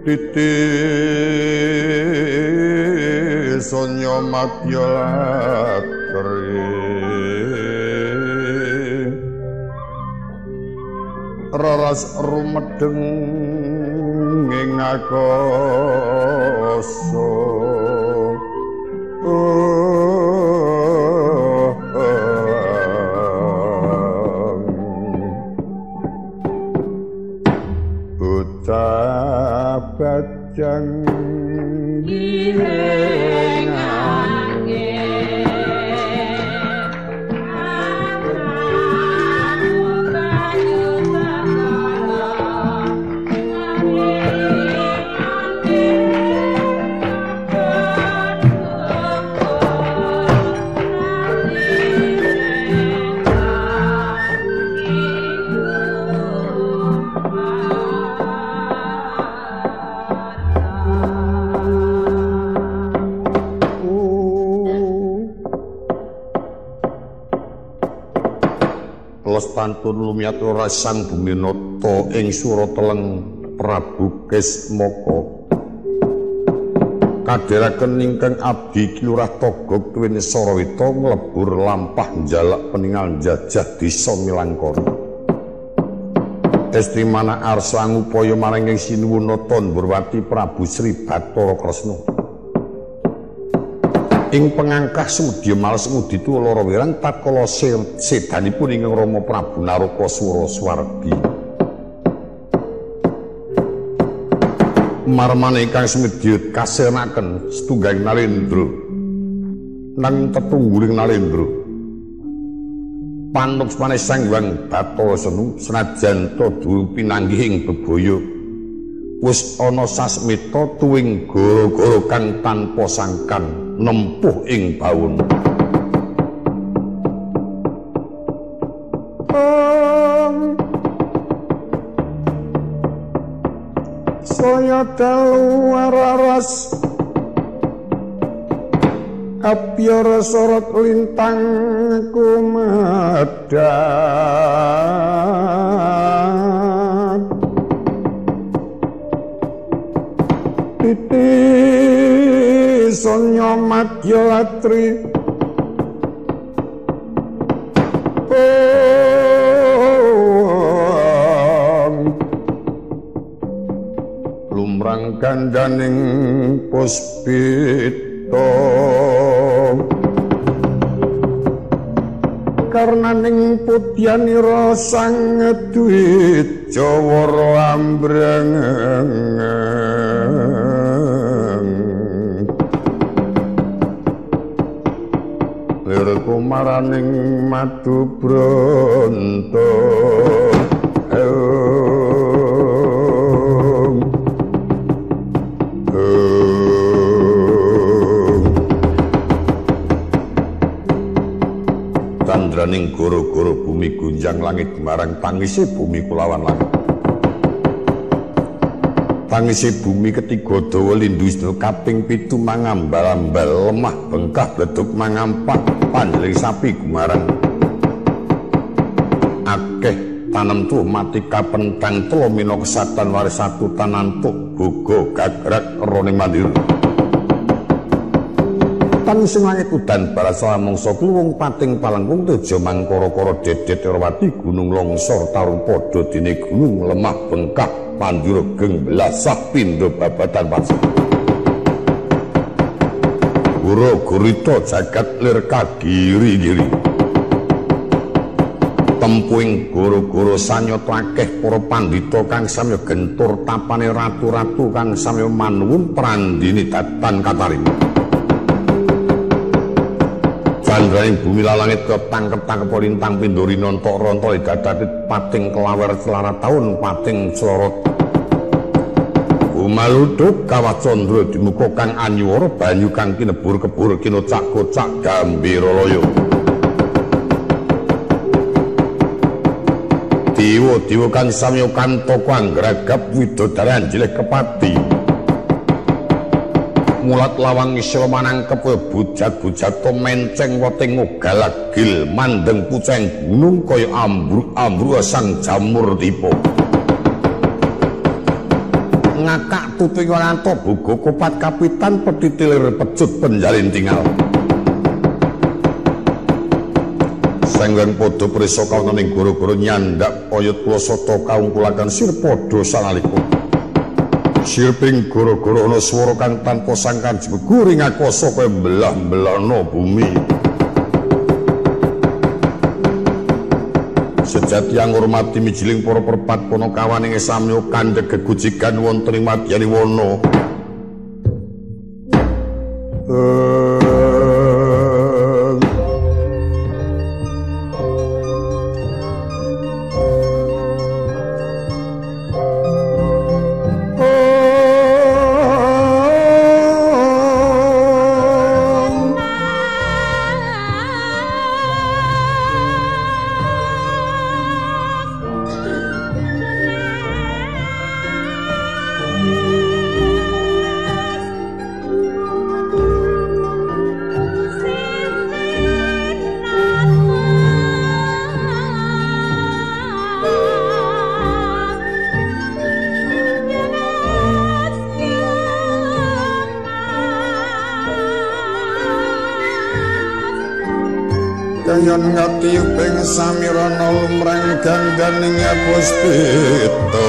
Titi sonya madya latri raras rumedeng ing akasa. Bocah bajang giring angin Pantun lumyat ora sang Buminata ing Surateleng Prabu Kesmaka kadheraken ingkang abdi Ki Lurah Togog tuwin Sarawita nglebur lampah njalak peningal njajah desa Milangkara. Estri mana arsa ngupaya marang ing Sinuwun Nata Ndurwati Prabu Sri Bathara Kresna. Ing pengangkah sumedya males nguditu lara wirang tatkala sedanipun ingkang Rama Prabu Narakasura swargi. Marmane ingkang sumedya kasenaken setunggaling Nalendra nang tetungguling Nalendra. Panuksmane Sang Hyang Bathara Senu senajan ta durung pinanggih ing bebaya wis ana sasmita tuwing gara-gara kang tanpa sangkan nempuh ing bawono. Saya dalu raras apyara sorot lintang kumedhap titi sonya madya latri lumrang gandaning puspita karnaning putyanira sang Dwijawara ambreng lir kumaraning madu bronto. Tandraning goro-goro bumi gunjang langit marang tangise bumi kulawan langit. Tangise bumi ketiga dawa lindu isna kaping 7 mangambal-ambal lemah bengkah bledug mangampak panjeling sapi gumarang. Akeh tanem tuh mati kapentang telo mina kesatan waris satu tanantuk gogo gagrak rone mandir. Tangise langit udan barasa mangsa kluwung pating palengkung teja mangkara-kara dedet Erwati gunung longsor tarung padha dene gunung lemah bengkah pandura geng belasah pindha babatan pasir. Guru gurita jagat lir kagiri-giri. Tempuing guru-guru sanyata akeh para pandhita kang samya gentur tapane ratu-ratu kang samya manuwun prandini datan katarima. Candraning bumi lalangit ketangkep-tangkep lintang pindori nontok rontok idadati pating kelawer selara taun pating selorot. Gumaluduk kawah candra di muka kang anyuwara banyu kang kinebur kebur kinocak-kocak gambira laya. Dewa-dewa kang samya kantaka anggragap widodari anjlih kepati. Mulat lawang isra manangkep bujat-bujat to menceng weting ugal-agil mandeng puceng gunung kaya ambruk-ambruk sang jamur tipe. ngakak tutuing wanto bugo kopat kapitan petitilir pecut penjalin tingal. Senggang padha prisa kaonan ing goro-goro nyandak oyot pulosata kaungkulaken sir padha sanalika. Sirping goro-goro ana swara kang tanpa sangkan jegur ing akasa kaya belah-belahna bumi. Sejati ngurmati mijiling para perpat panakawan ing samya kandheg gegujigan wonten ing madyani wana. Kayon ngatiyuping samirana lumrang gandaning puspita.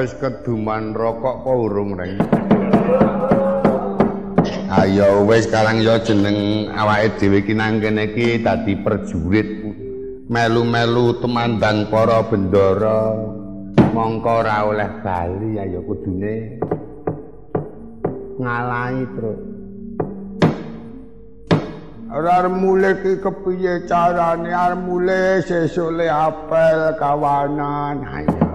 Wis keduman rokok apa urung, Reng? Ayo wis karang ya jeneng awake dhewe iki nang kene iki dadi prajurit melu-melu tumandang para bendara. Mongko ora oleh bali ayo kudune ngalahi, Truk. Ora arep mulih ki kepiye carane arep mulih sesuk le apel kawanan. Ayo.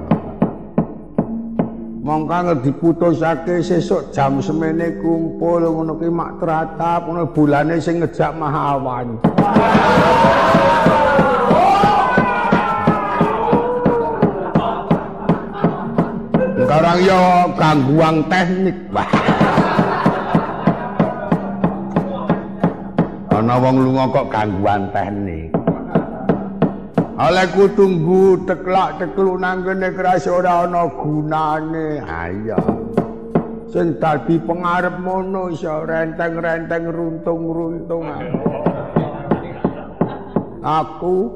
Mongko anggere diputusake sesuk jam semene kumpul ngono ki mak tratap ngono bulane sing ngejak mahawan. Sekarang yo gangguan teknik. Wah. Ana wong lunga kok gangguan teknik. Olehku tunggu teklak-tekluk nang kene keras ora ana gunane. Ha iya. Sing dadi pengarep mono iso renteng-renteng runtung-runtung. Aku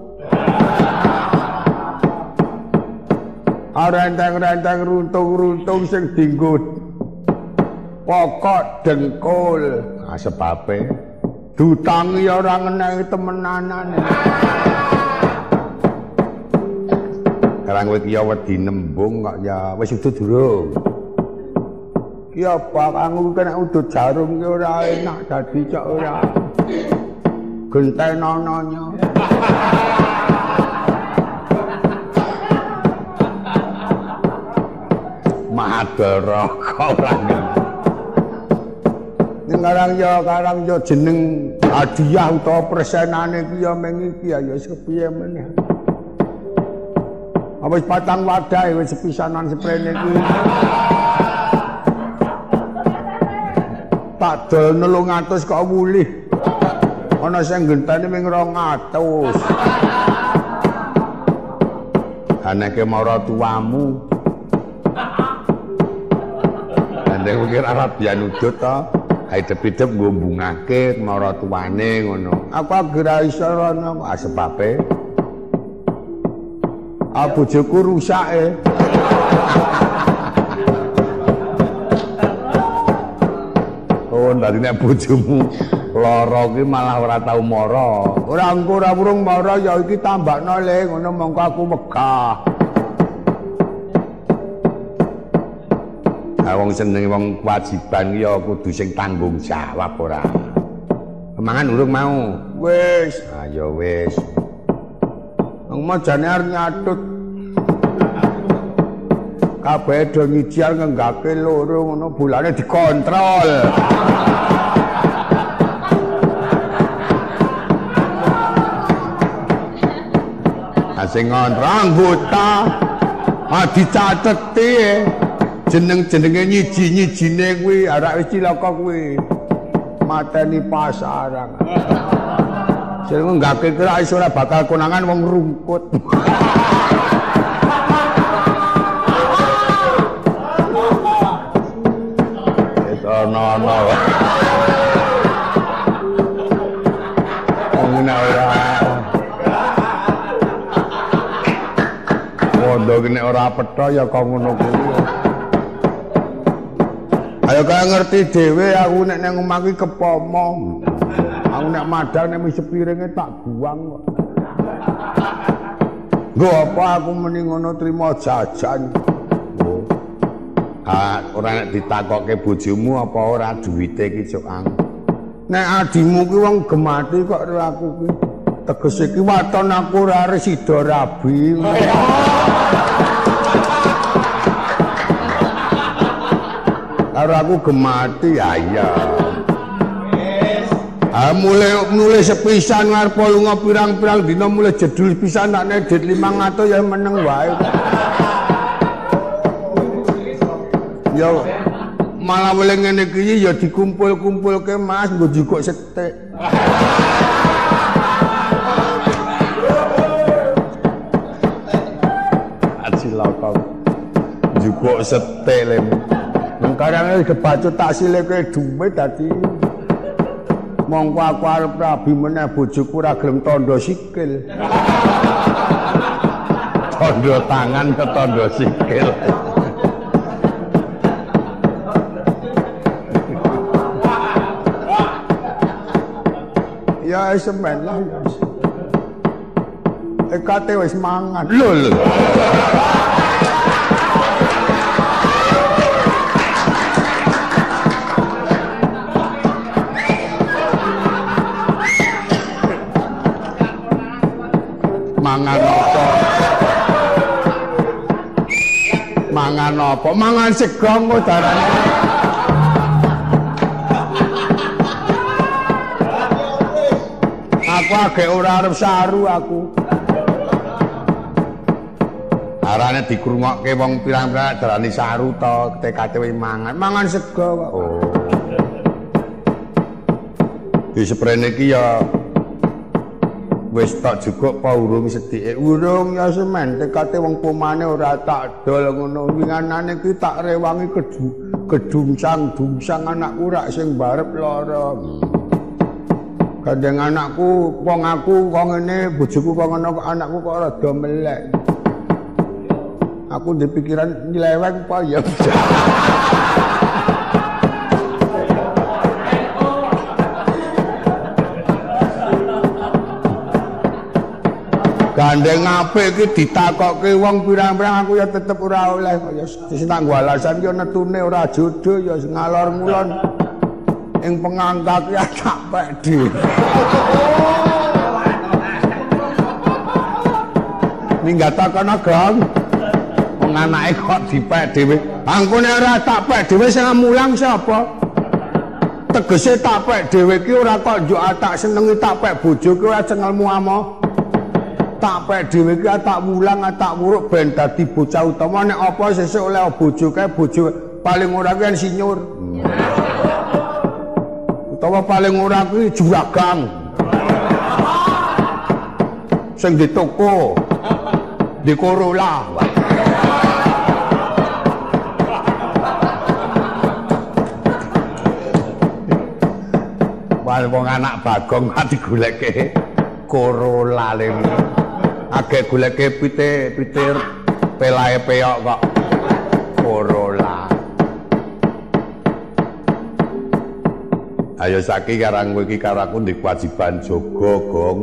renteng-renteng runtung-runtung sing dinggo pokok dengkul. Ah sebabe dutangi ora ngeneki temenanan. Karang kowe iki ya wedi nembung kok ya wis udut durung. Ki apa aku kena udut jarum ki ora enak dadi cok ora. Gentenananya. Madol rokok ora. Ning karang ya jeneng hadiah utawa persenane ki ya meng iki ya wis kepiye meneh. Wis patang wadah wis sepisanan seprene iki. Tak dol 300 kok wulih. Ana sing genteni ming 200. Aneke mara tuamu. Nek kowe kira rabian udut to, hidup-hidup nggo mbungake mara tuane ngono. Aku ora iso rono kok sebabe. Ah bojoku rusak e. Oh, dadi nek bojomu lara kuwi malah ora tau mara. Ora engko ora urung mara ya iki tambakno le ngono mongko aku wegah. Ha wong senenge wong kewajiban ki ya kudu sing tanggung jawab ora. Mangan urung mau? Wis. Ah ya wis. Wong jane arep nyatut. Kabeh do nyiji arep ngenggake loro ngono bulane dikontrol. Ha sing ngontrol anggota ah dicateti jeneng-jenenge nyiji-nyijine kuwi arek wis cilaka kuwi. Mateni pasaran. Sing nggake kira iso ora bakal konangan wong rungkut. Ana-ana. Wong ora. Wondo nek ora petha ya kok ngono kuwi. Ayo kaya ngerti dhewe aku nek nang omah iki kepomo. Aku nek madang nek wis sepiringe tak buang kok. Nggo apa aku muni ngono trimo jajan. Ah, ora nek ditakokke bojomu apa ora duwite iki Cuk Ang. Nek adimu ki wong gemati kok karo aku ki. Tegese ki waton aku ora arep sida rabi. Karo aku gemati ya iya. Ah mulai nulis sepisan ngarep lunga pirang-pirang dina mulai jedul pisan tak nedit 500 ya meneng wae. Ya malah weleng ngene iki ya dikumpul-kumpulke Mas nggo jikuk sethik. Cilaka. Jikuk sethik lemu. Karang kebacut tak sileke dhuwit dadi mongko aku arep rabi meneh bojoku ora gelem tandha sikil. Tandha tangan ke tandha sikil. Ya semen lah ya. Tekate wis mangan. Lho lho. Mangan apa? Mangan apa? Mangan sego engko darane. Aku agek ora arep saru aku. Arane dikrungokke wong pirang-pirang darani saru to, TKT wis mangan. Mangan sego kok. Oh. Di seprene iki ya wis tak jukuk apa urung sedhike? Urung ya semen, tekate wong pomane ora tak dol ngono. Winganane iki tak rewangi kedungsang-dungsang anakku rak sing barep lara. Gandeng anakku, wong aku kok ngene, bojoku kok ngono, kok anakku kok rada melek. Aku di pikiran nyeleweng apa ya. Gandeng apik iki ditakokke wong pirang-pirang aku ya tetep ora oleh kok ya sing tak nggo alasan ki netune ora jodoh ya ngalor ngulon ing pengangkat ya tak pek dhewe. Minggat kono Gong. Wong anake kok dipek dhewe. Angkone ora tak pek dhewe sing mulang sapa? Tegese tak pek dhewe ki ora kok njuk tak senengi tak pek bojo ki ora cengelmu amo. Tak pek dhewe ki tak wulang tak wuruk ben dadi bocah utama nek apa sesuk oleh bojo kae bojo paling ora ki insinyur. Utawa paling ora kuwi juragan. Sing di toko di Corolla. Wah wong anak Bagong kok digoleke Corolla lho. Agek goleke pite pelae peyok kok Corolla. Ayo saiki karang kowe iki karo aku ndek kewajiban jaga, Gong.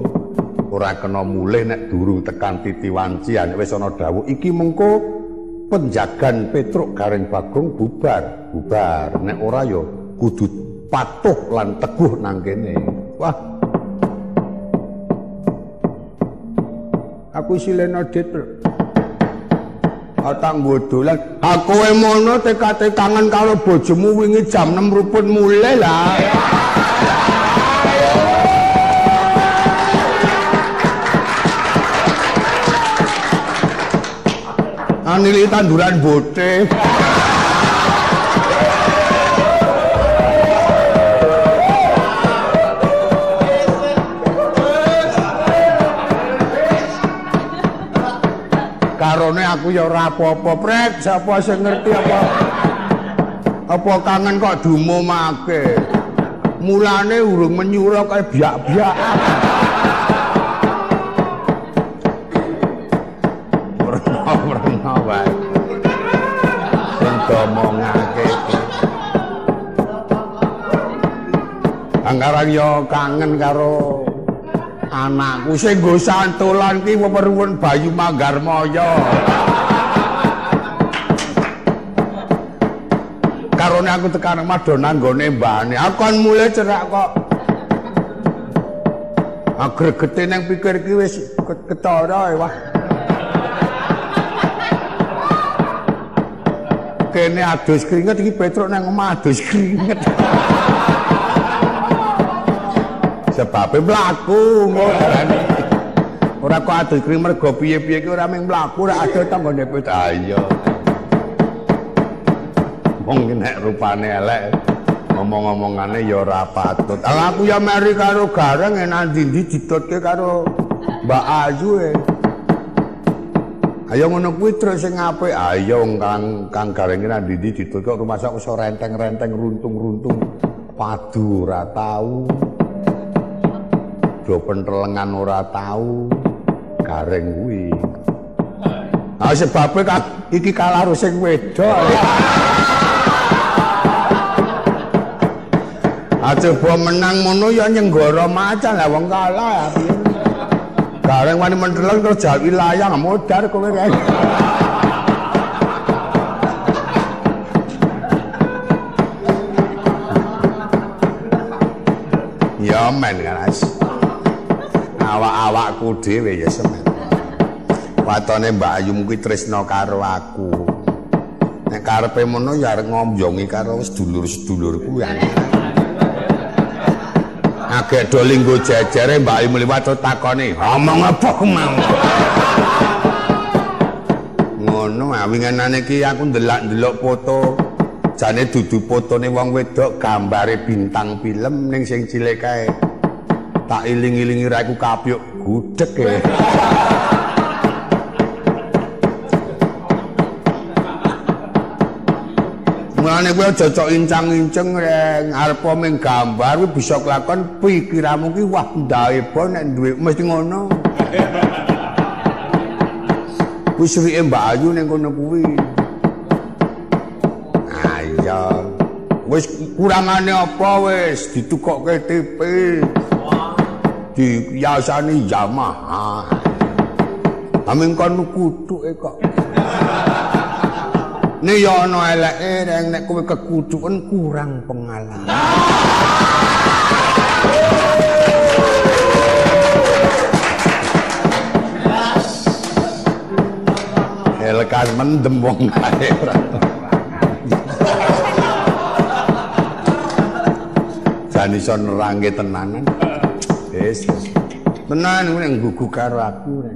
Ora kena mulih nek durung tekan titi wanci nek wis ana dawuh iki mengko penjagan Petruk Gareng Bagong bubar, bubar. Nek ora ya kudu patuh lan teguh nang kene. Wah. Aku sileno dit. Atang nggo dolan. Ha kowe mono tekate kangen karo bojomu wingi jam 6 rupun mulih lah. Anili tanduran bote. Karone aku ya ora apa-apa, Prek. Sapa sing ngerti apa? Apa kangen kok diumumake. Mulane urung menyura kaya biak-biak. Werna-werna wae. Sing domongake iki. Anggaran ya kangen karo anakku sing nggo santolan ki weweruwen Bayu Manggarmaya. Karone aku tekan omah do nanggone mbane. Aku kan mulih cerak kok. Agregete nang pikir ki wis ketara wah. Kene adus keringet iki Petruk nang omah adus keringet. Sebabe mlaku ngono darane. Ora kok adus keringet mergo piye-piye ki ora mung mlaku ora ada tanggane Petruk. Ah iya. Wong nek rupane elek ngomong-ngomongane ya ora patut. Lah aku ya meri karo Gareng enak ndi-ndi ditutke karo Mbak Ayu e. Ayo ngono kuwi terus sing apik. Ayo Kang Gareng nang ndi-ndi ditutke kok rumah sak iso renteng-renteng runtung-runtung padu ora tau. Do pentelengan ora tau. Gareng kuwi. Ah sebabe iki kalah karo sing wedok. Ah coba menang ngono ya nyenggara macan lah wong kalah ya piye. Gareng wani menteleng terus jawi layang modar kowe kae. Ya men keras. Awak-awakku dhewe ya semen. Watone Mbak Ayu kuwi tresna karo aku. Nek karepe mono ya arep ngombyongi karo sedulur-sedulurku ya. Agek do linggo jejere Mbak Ayu mliwat takoni, "Omong apa ku mau?" Ngono winginane iki aku ndelak-ndelok foto. Jane dudu fotone wong wedok, gambare bintang film ning sing cilik kae. Tak iling-ilingi ra iku kapyuk gudeg e. Mulane kowe aja cocok incang-inceng reng, arep ming gambar kuwi bisa kelakon pikiranmu ki wah ndaebo nek duwe mesti ngono. Kuwi srike Mbak Ayu ning kono kuwi. Ayo. Wis kurangane apa wis ditukokke TV. Diyasani Yamaha. Aming kon kuthuke kok. Nek ya ana eleke reng nek kowe kekuthuken kurang pengalaman. Elekan mendem wong kae ora. Jan iso nerangke tenanan. Wis. Tenan kowe nek nggugu karo aku.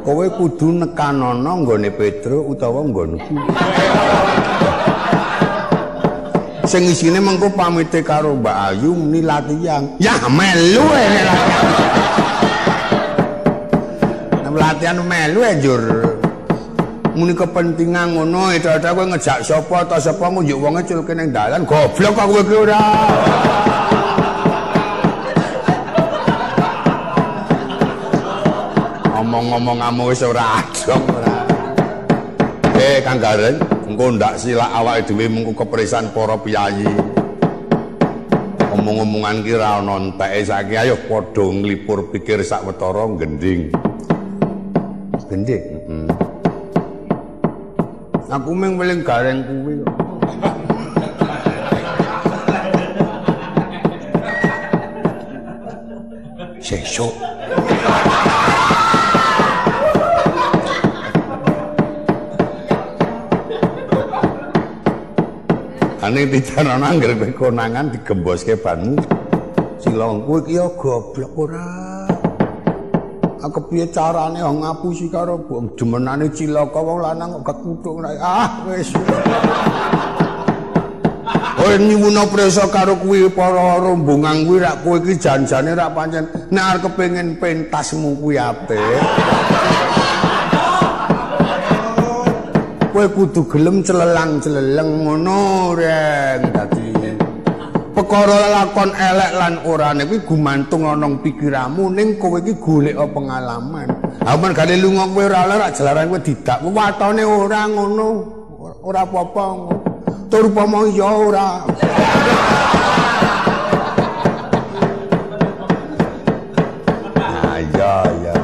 Kowe kudu nekanana nggone Petro utawa nggonku. Sing isine mengko pamite karo Mbak Ayu muni latihan. Ya melu e nek latihan. Nek latihan melu e njur. Muni kepentingan ngono, eta-eta kowe ngejak sapa ta sapa ngunjuk wonge culke ning dalan, goblok kok kowe ki ora. Omong-omongamu wis ora adong ora. Kang Gareng, engko ndak silak awake dhewe mengko keprisan para piyayi. Omong-omongan ki ra ana enteke saiki, ayo padha nglipur pikir sawetara gending. Gending? Heeh. Aku mung weling Gareng kuwi kok. Sesuk. Ane dicarana anggere kowe konangan digemboske banmu. Silong kowe iki ya goblok ora. Aku piye carane ngapusi karo wong demenane cilaka wong lanang kok kekuthuk. Ah wis. Kowe nyuwuna prisa karo kuwi para rombongan kuwi rak kowe iki janjane rak pancen nek arep kepengin pentasmu kuwi apik. Kowe kudu gelem celelang-celeleng ngono reng dadi perkara lakon elek lan orane kuwi gumantung ana pikiranmu ning kowe iki golek pengalaman. Ha men gane lunga kowe ora oleh rak jalaran kowe didak watone ora ngono, ora apa-apa. Tur upama ya ora. Nah iya iya.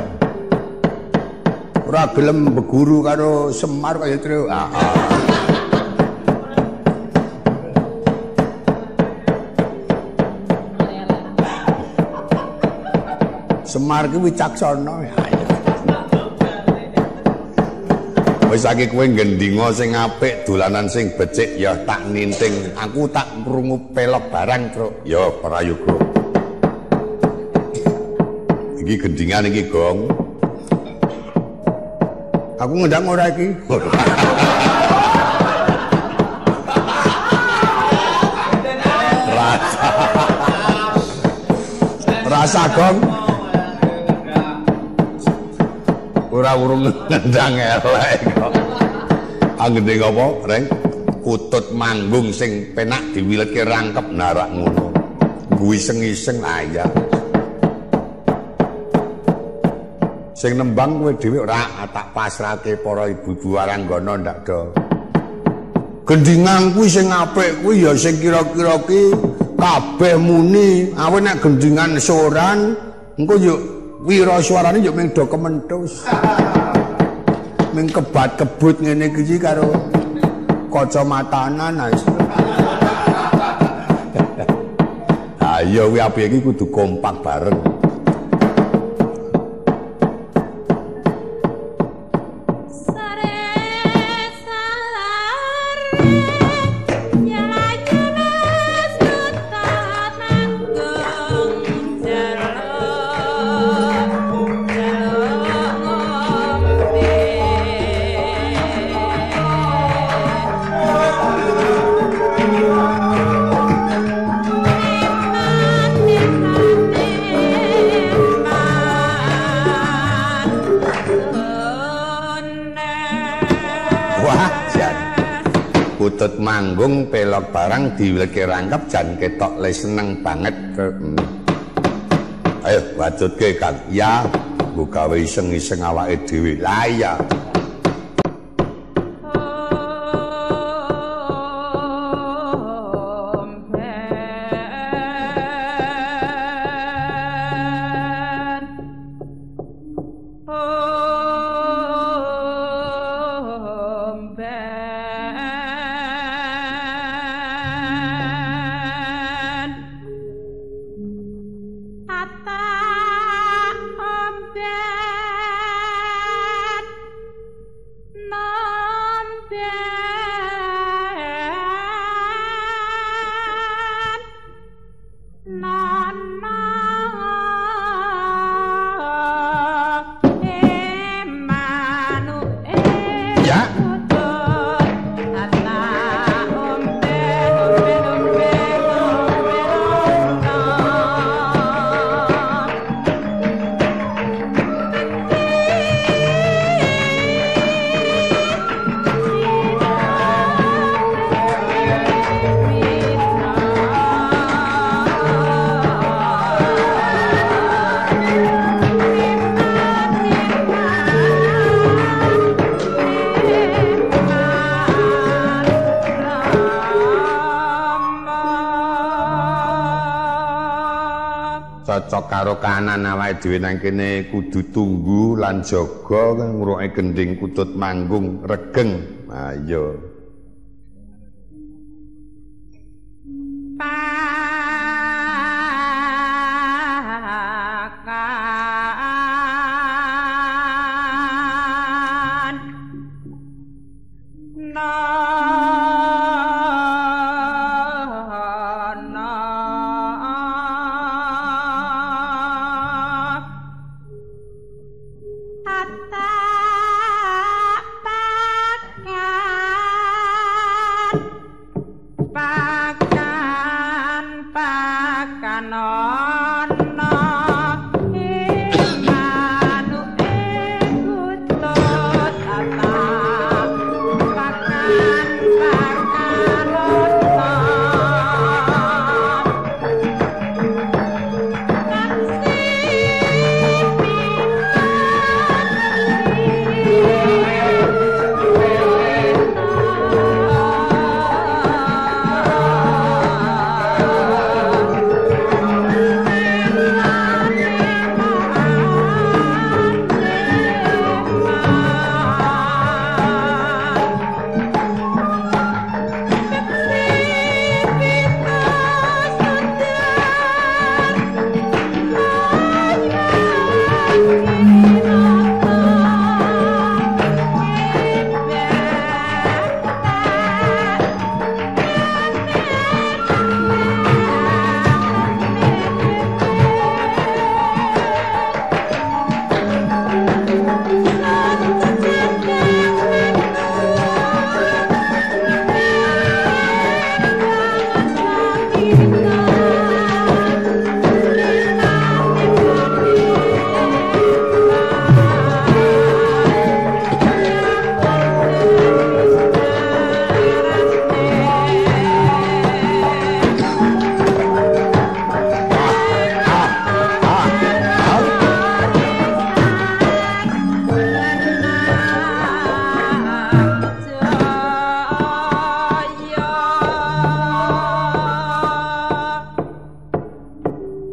Ora gelem beguru karo Semar kaya trio. Ah. Semar ki wicaksana ya. Wis saiki kowe ngendinga sing apik, dolanan sing becik ya tak ninting. Aku tak krungu pelok barang, Truk. Ya prayoga. Iki gendingan iki, Gong. Aku ngendang ora iki. Rasa. Rasa, Gong. Ora urung ngendang elek kok. Anggene apa, Reng? Kutut manggung sing penak diwiletke rangkep narak ngono. Guiseng-iseng ayah. Sing nembang kowe dhewe ora tak pasrahke para ibu-ibu waranggana ndak do. Gendingan kuwi sing apik kuwi ya sing kira-kira ki kabeh muni. Awe nek gendingan soran engko yo wira suarane yo ming do kementhus. Ming kebat-kebut ngene iki karo kacamatanan ae. Ayo kuwi apik iki kudu kompak bareng. Kutut manggung pelok barang diwilke rangkep jan ketok le seneng banget. Ayo wajudke Kang. Ya, nggo gawe iseng-iseng awake dhewe. Lah iya. Cocok karo kanan awake dhewe nang kene kudu tunggu lan jaga ngrungokke gending kutut manggung regeng. Ayo.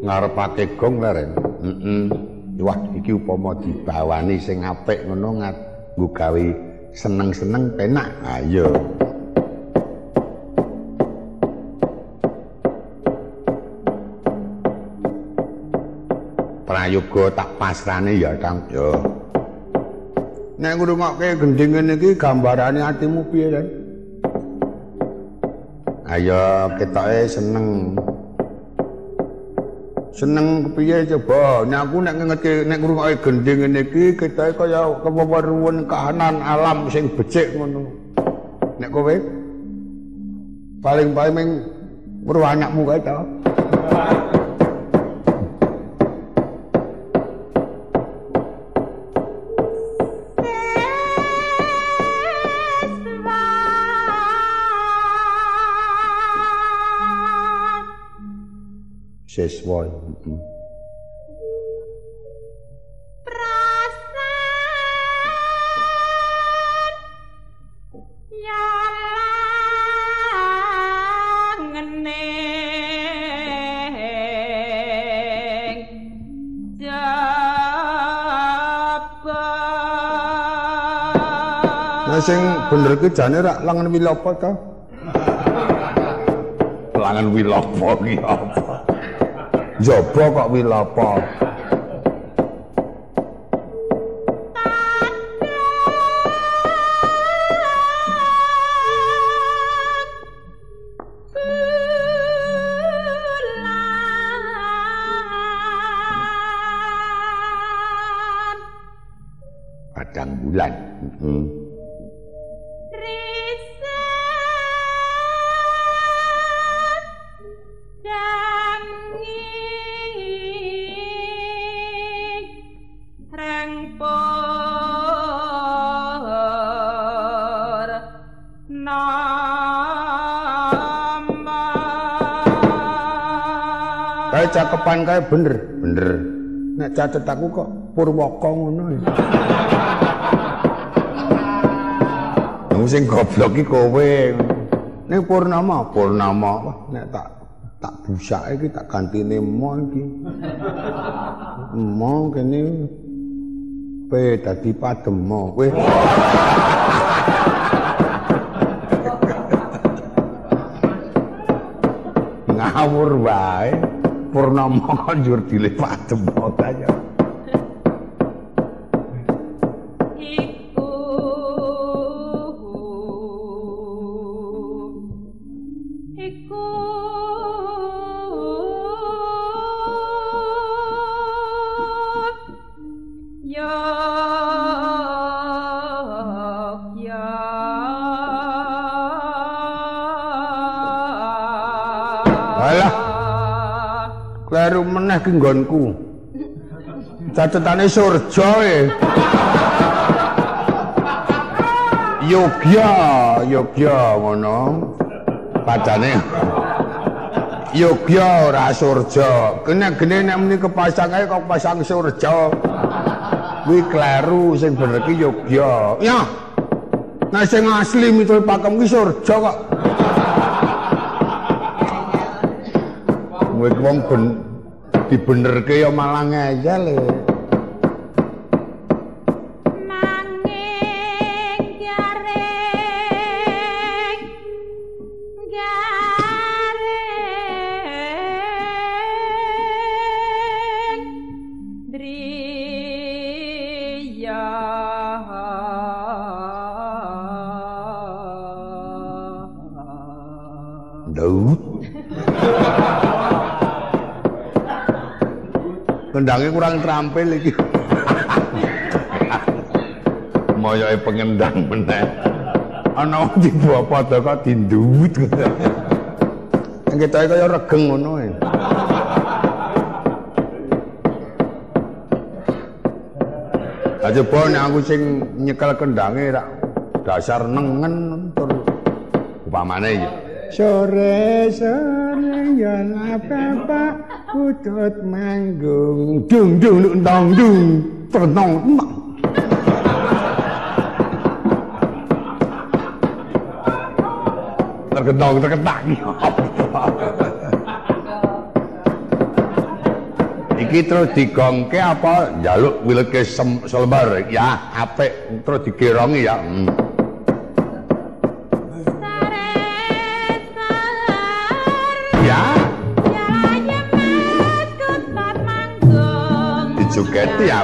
Ngarepake gong leren. Heeh. Wah, iki upama dibawani sing apik ngono nggo gawe seneng-seneng penak. Ayo. Prayoga tak pasrane ya, Kang. Yo. Nek ngrungokke gendhing ngene iki gambarane atimu piye, Ren? Ayo ketoke seneng. Seneng kepiye coba? Nek aku nek ngerti nek ngrungokke gendhing ngene iki ketoke kaya keweruwen kahanan alam sing becik ngono. Nek kowe paling-paling ming weruh anakmu kae to. Siswa prasan ya langene jaba. Nah sing bener ki jane rak langen wilapa to? Langen wilapa ki apa? Jaba kok wilapa. Padang bulan. Kae cakepan kae bener, bener. Nek catet aku kok Purwaka ngono ya. Wong sing goblok iki kowe. Nek Purnama, Purnama. Wah, nek tak busake iki tak gantine mo iki. Mo kene P dadi Pademo kowe. Ngawur wae. Purnama kok njur dilih Pademo kaya. Iku iku yo ya. Alah. Kleru meneh ki nggonku. Catetane Surja e. Yogya, Yogya ngono. Padane Yogya ora Surja. Kene gene nek muni kepasang ae kok pasang Surja. Kuwi kleru, sing bener ki Yogya. Ya. Nek sing asli miturut pakem ki Surja kok. Kowe wong dibenerke ya malah ngeyel e. Nanging garing garing driya. Daud. Kendangnya kurang terampil iki. Moyoke pengendang meneh. Ana wong dibawa padha kok dinduwut. Ketoke kaya regeng ngono e. Aja coba nek aku sing nyekel kendange rak dasar nengen tur upamane iki. Sore-sore ya apa-apa kutut manggung dung dung dong dung ternong teng. Terketang terketak. Iki terus digongke apa njaluk wileke selembar ya apik terus digerongi ya. Ya. Dijogeti ya.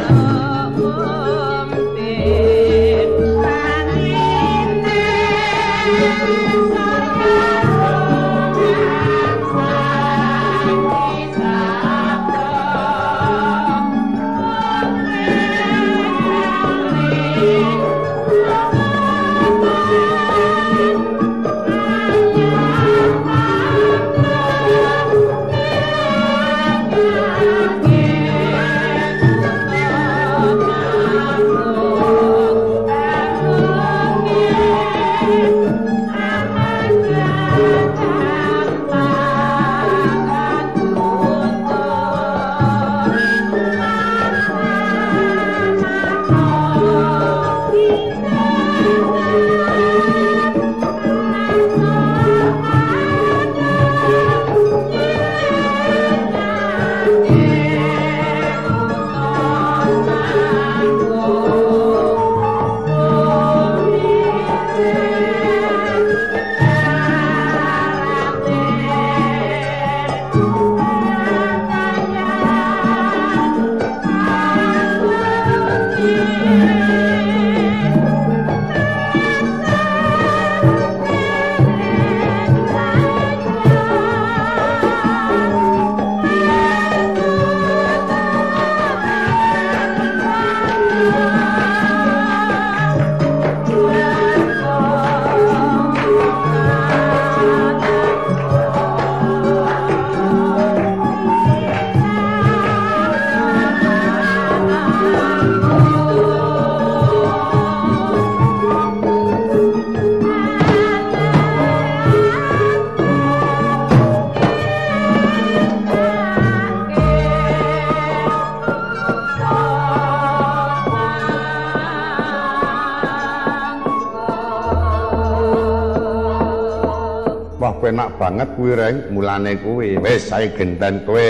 Wah penak banget kuwi Reng, mulane kuwi. Wis sae genten kowe.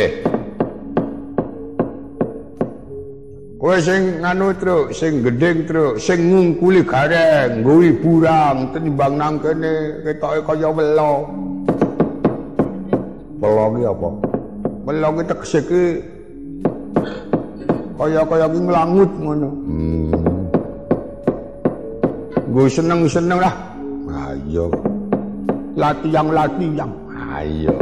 Kowe sing nganu truk, sing gendhing truk, sing ngungkuli gareng, nggo hiburan tenimbang nang kene ketoke kaya welo. Welo ki apa? Welo ki tegese ki kaya-kaya ki nglangut ngono. Nggo seneng-seneng lah. Ha iya. Latiang-latiang. Ayo.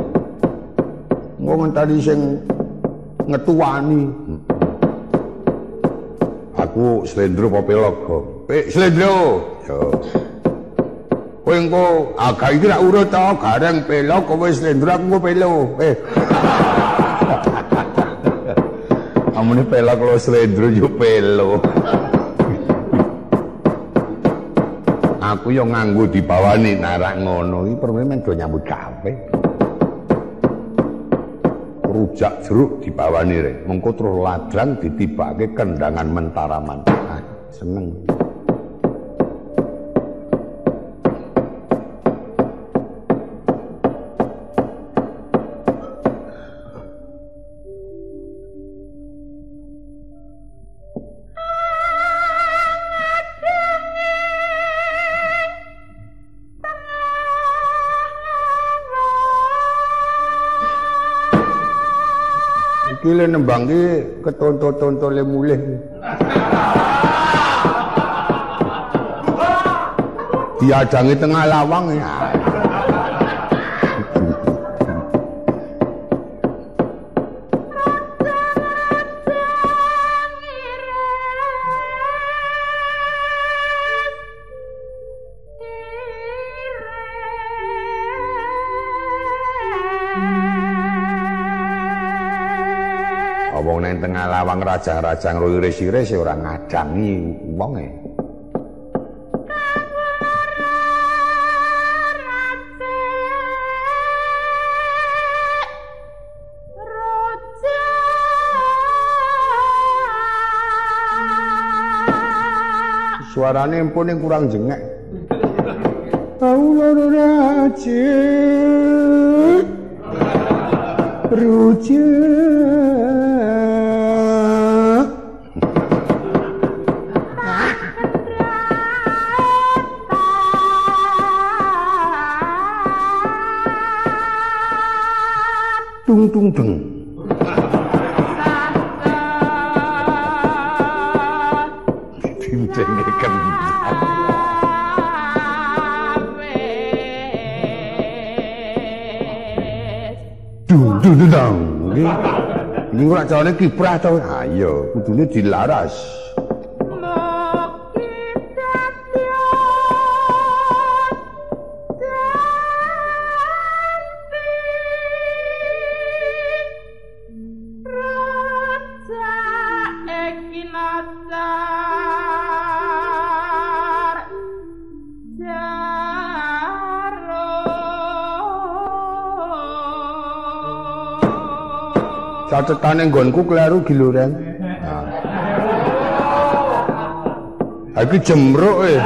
Wong tadi sing ngetuani. Aku slendro apa pelog? Slendro. Yo. Kowe engko agak iki rak urut to, gareng pelog kowe slendro aku engko pelo. Amune pelog lo slendro yo pelo. Aku yo nganggo dibawani narak ngono iki permene men do nyambut gawe. Rujak jeruk dibawani rek, mengko terus ladrang ditibake kendangan mentaraman. Ah, seneng. Iki le nembang ki ketonto-tontole mulih. Diadangi tengah lawang ya. Wong nang tengah lawang rajang-rajang ro iris-iris ora ngadangi wonge. Suarane empun ning kurang jengek. Kawula rajik rujak. tung tung deng. Dindenge kendang. Dung dung dung. Iki ora carane kiprah to. Ha iya, kudune dilaras. Catetane nggonku kleru giluren. Nah. Iki jemruk e.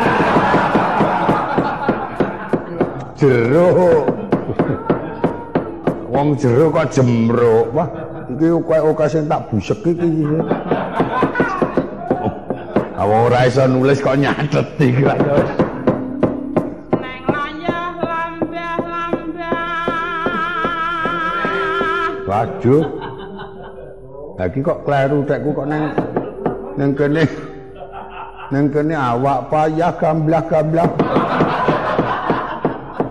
Jeruk. Wong jeruk kok jemruk. Wah, iki oke sing tak busek iki. Awak ora iso nulis kok nyatet iki. Neng layah lambah-lambah. Waduh. Lagi kok kleru tekku kok neng kene. Neng kene awak payah gamblah-gamblah.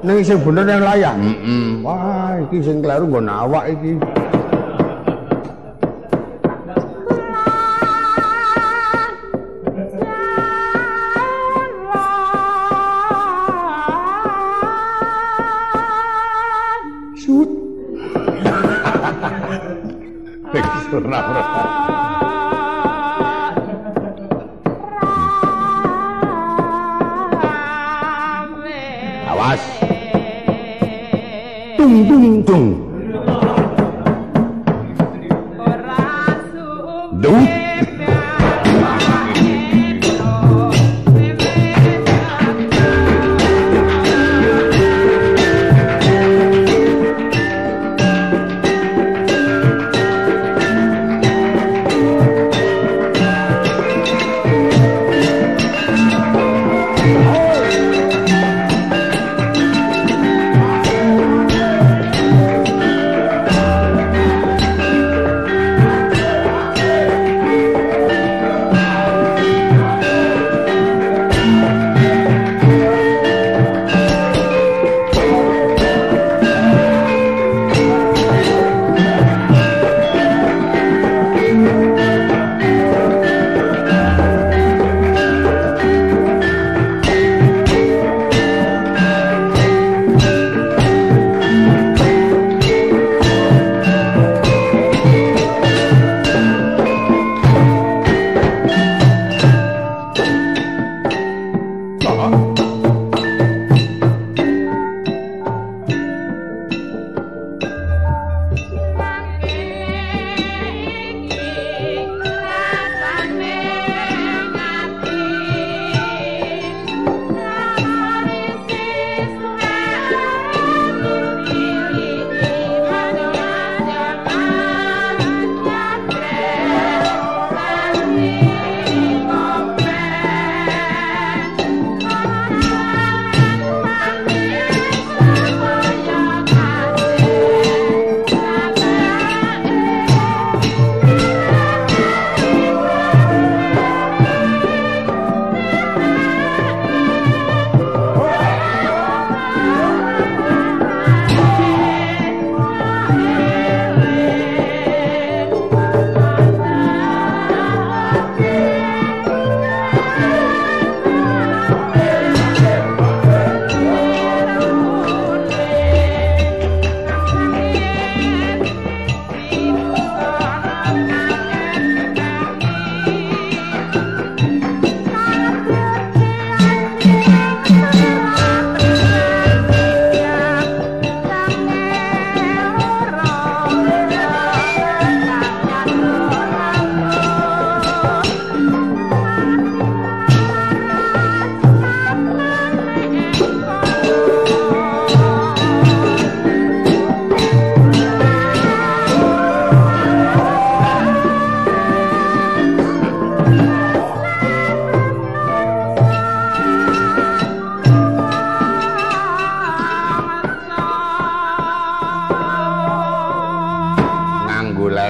Ning sing bener nang layah. Heeh. Wah, iki sing kleru nggon awak iki. Sut. Awas. Tung tung tung. Duh.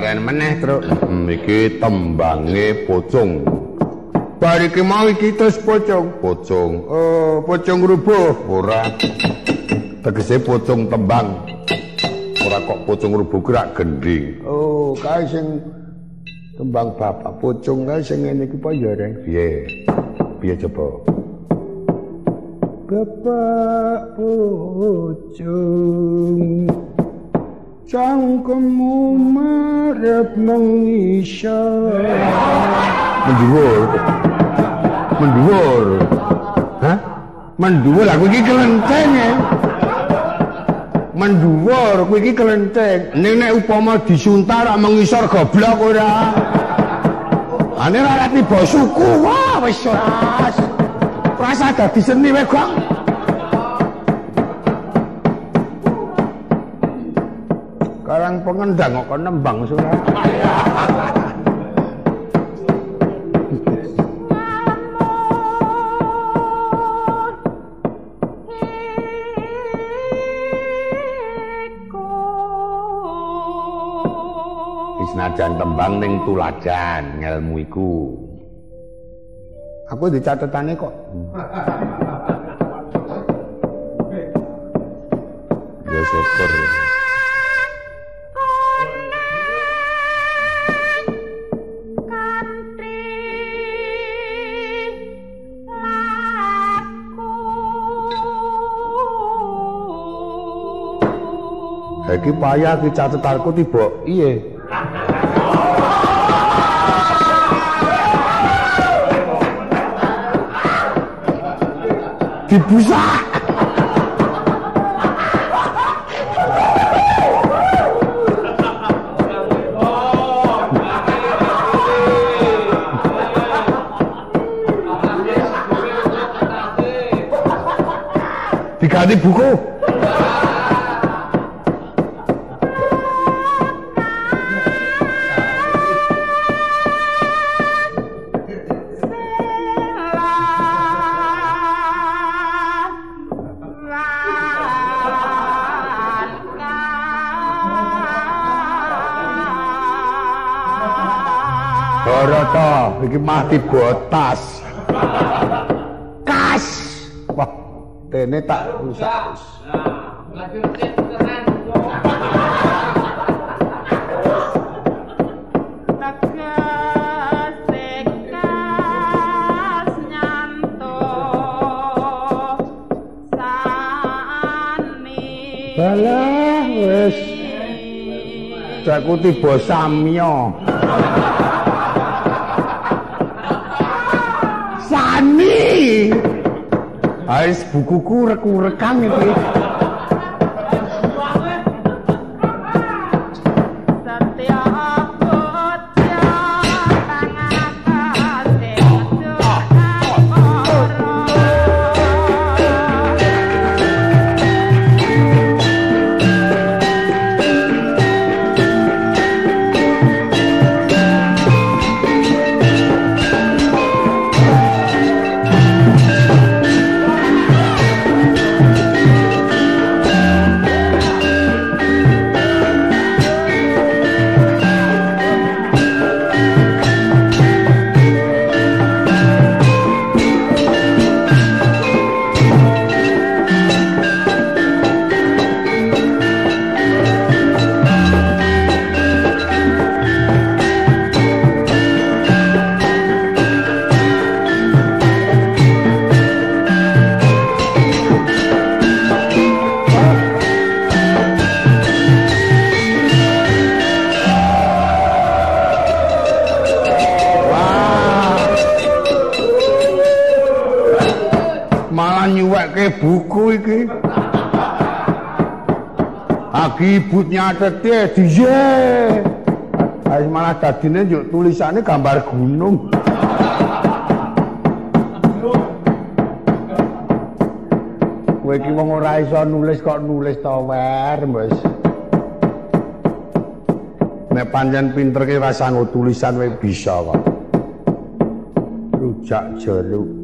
Leren meneh, Truk. Iki tembange pocong. Bar iki mau iki terus pocong. Pocong. Oh, pocong rubuh. Ora. Tegese pocong tembang. Ora kok pocong rubuh ki rak gendhing. Oh, kae sing tembang bapak pocong kae sing ngene iki apa ya, Reng? Piye? Piye coba? Bapak pocong cangkemmu marep mengisor. Mendhuwur. Mendhuwur. Hah? Mendhuwur aku iki kelenteng e. Mendhuwur kowe iki kelenteng. Ning nek upama disuntar rak mengisor goblok ora. Ane ora tiba suku. Wah wis ora. Rasa dadi seni wae, Gong. Karang pengendang kok nembang surat. Senajan tembang ning tuladan ngelmu iku. Aku di catetane kok. Ya syukur. Iki payah iki catetanku tiba piye? Dibusak. Diganti buku. Ora iki mah tiba tas. Kas. Wah, dene tak rusak. Balah wis. Aku tiba samya. Sani. Ais bukuku reku-rekan iki. Buku iki. Akibut nyatete diye. Wis malah dadine njuk tulisane gambar gunung. Kowe iki wong ora iso nulis kok nulis to, Wer, wis. Nek pancen pinter ki ora sanggo tulisan wae bisa kok. Rujak jeruk.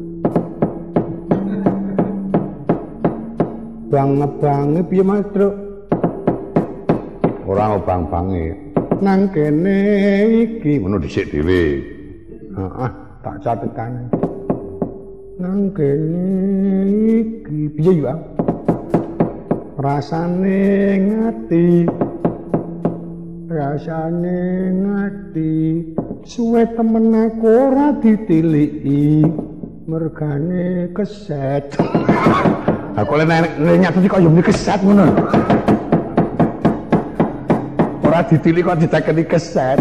Bang-bange piye Mas, Truk? Ora obang-bange. Nang kene iki ngono dhisik dhewe. Heeh, tak catetane. Nang kene iki piye yo? Rasane ngati. Rasane ngati suwe temen aku ora ditiliki mergane keset. Aku lek nyateti kok yo muni keset ngono. Ora ditilik kok ditekeni keset.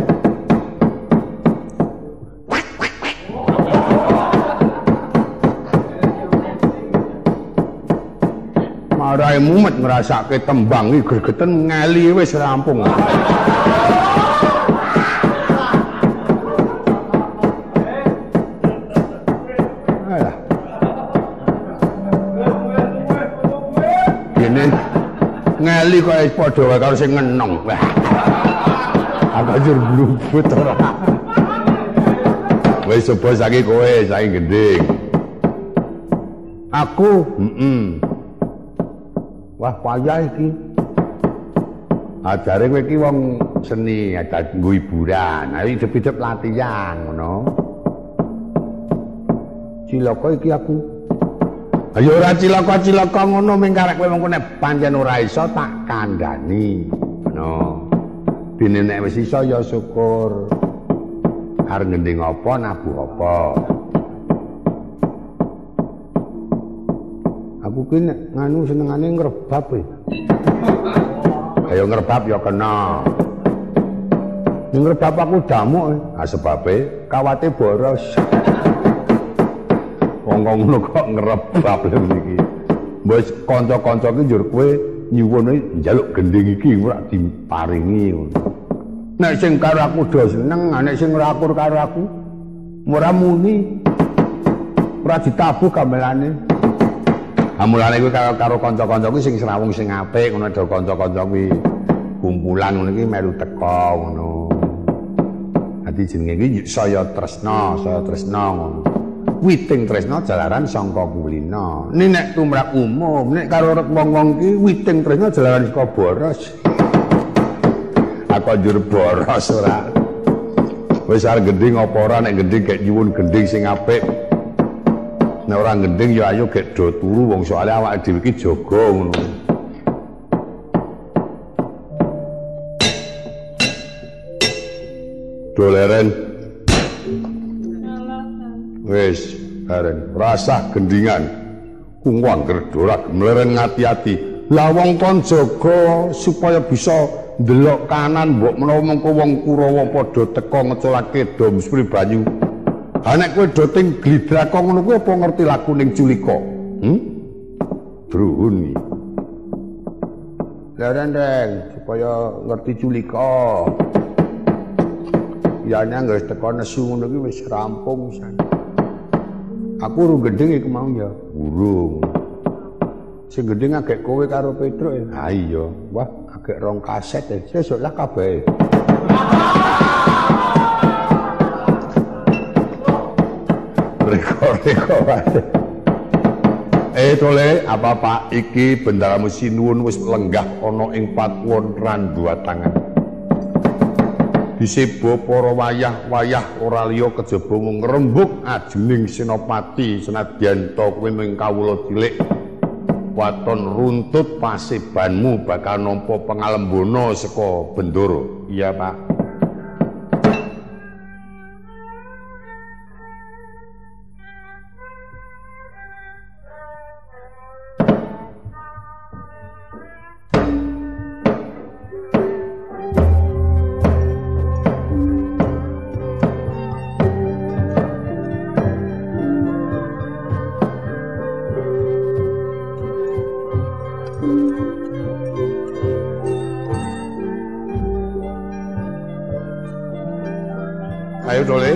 Marai mumet ngrasake tembang iki gregeten ngeli wis rampung. Alah. Gene ngeli kok wis padha wae karo sing ngenong. Aku njur blubut ora. Wis coba saiki kowe, saiki gending. Aku, heeh. Wah, payah iki. Ajare kowe iki wong seni, aja nggo hiburan. Ayo hidup-hidup latihan ngono. Cilaka iki aku. Ayo ora cilaka-cilaka ngono ming karek kowe mengko nek pancen ora iso tak kandhani. Ngono. Dene nek wis iso ya syukur. Arep ngending apa nabuh apa. Aku ki nek nganu senengane ngrebab e. Ayo ngrebab ya kena. Ning ngrebab aku damuk, ah sebabe kawate boros. Wong ngono kok ngrebab lho iki. Wis kanca-kanca ki njur kowe nyuwun njaluk gending iki ora diparingi ngono. Nek sing karo aku do seneng, nek sing ora akur karo aku ora muni. Ora ditabuh gamelane. Ha mulane kuwi karo kanca-kanca kuwi sing srawung sing apik ngono do kanca-kanca kuwi kumpulan ngono iki melu teka ngono. Dadi jenenge iki saya tresna ngono. Witing tresna jalaran sangka kulina. Nek nek tumrap umum, nek karo wong-wong iki witing tresna jalaran saka boros. Aku njur boros ora. Wis arep gending apa ora nek gending gek nyuwun gending sing apik. Nek ora gending ya ayo gek do turu wong soalé awake dhewe iki jaga ngono. Do leren. Wis bareng rasah gendingan. Kungku angger ora mleren ngati-ati. Lah wong kon jaga supaya bisa ndelok kanan mbok menawa mengko wong Kurawa padha teka ngeculake dom spri banyu. Ha nek kowe do ting glidraka ngono kuwi apa ngerti laku ning Culika? Druhun iki. Leren reng supaya ngerti Culika. Yane anggere teka nesu ngono kuwi wis rampung pisan. Aku urung gending iku mau ya. Urung. Sing gending agek kowe karo Petruk ya. Ha iya. Wah, agek rong kaset ya. Sesuk lah kabeh. Reko-reko wae. Tole, apa Pak iki bendaramu sinuwun wis lenggah ana ing patuwon Randuwatangan. Diseba para wayah-wayah ora liya kejaba ngrembug ajuning senopati senadyan ta kowe mung kawula cilik. Waton runtut pasebanmu bakal nampa pangalembana saka Bendara. Iya, Pak. Ayo Dole.